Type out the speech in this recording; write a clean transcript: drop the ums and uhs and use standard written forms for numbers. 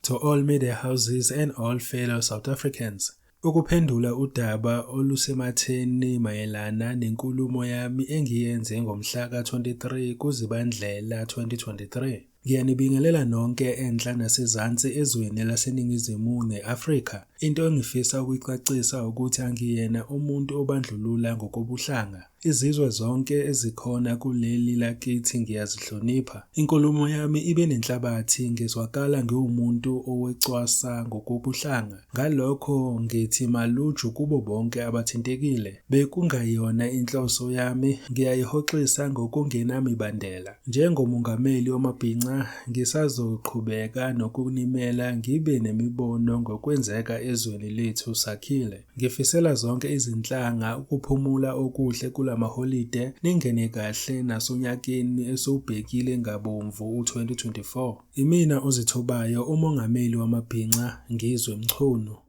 To all media houses and all fellow South Africans. Ukuphendula udaba olusematheni mayelana nenkulumo yami engiyenze ngomhla ka-23 kuZibandlela 2023. Ngiyanibingelela nonke enhla nasezansi ezweni laseNingizimu ne-Afrika. Into engifisa ukuyicacisa ukuthi angiyena umuntu obandlulula ngokobuhlanga. Izizwe zonke ezikhona kuleli lakithi ngiyazihlonipha. Inkulumo yami ibe nenhlabathi ngezwakala ngiwumuntu owecwasa ngokobuhlanga. Ngalokho ngithi maluju kubo bonke abathintekile. Bekungayona inhloso yami, ngiyayihoxisa ngokungenamibandela. Njengomongameli wamabhinca ngisazoqhubeka nokunimela ngibe nemibono ngokwenzeka ezweni lethu sakhile. Ngifisela zonke izinhlanga ukuphumula okuhle kulamaholide ningene kahle nasonyakeni esiwubhekile ngabomvu u-2024. Imina ozithobayo uMongameli wamabhinca Ngizwe Mchunu.